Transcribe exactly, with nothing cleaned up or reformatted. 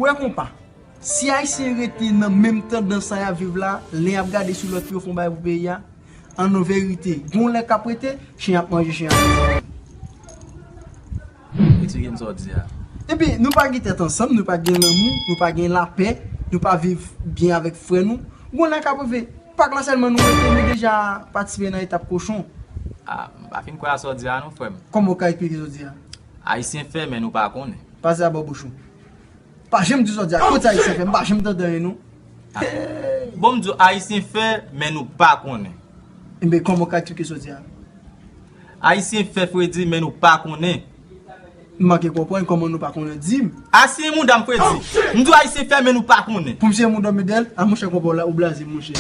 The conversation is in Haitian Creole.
Ou wè konpa, si Ayisyen rete nan menm tandans sa y ap viv la, lè y ap gade sou lòt pye yo fè yon bagay pou peyi a, an verite, gon lè k ap rete, chen ap manje chen ap manje. Retire m sa w di a. Epi, nou pa gen tèt ansanm, nou pa gen lanmou, nou pa gen lapè, nou pa viv byen avèk frè nou. Gon lè k ap rive, Pak la sèlman nou rete, nou deja patisipe nan etap kochon. Ah, m pa fin kwè a sa w di a non, frè m. Kòman w ka eksplike sa w di a? Ayisyen fè, men nou pa konnen. Pase a bò bouch ou. Pa janm di sa w di a. Kote Ayisyen fè? M pa janm tande anyen non. Bon, m di w, Ayisyen fè, men nou pa konnen. Enben, kòman w ka eksplike sa w di a? Ayisyen fè fredi, men nou pa konnen. M manke konprann kòman nou pa konnen di m. Ayisyen mouda m fredi. M di w Ayisyen fè, men nou pa konnen. Pou m se mouda m, Medel, a monchè, konpa w la, ou blaze m, monchè.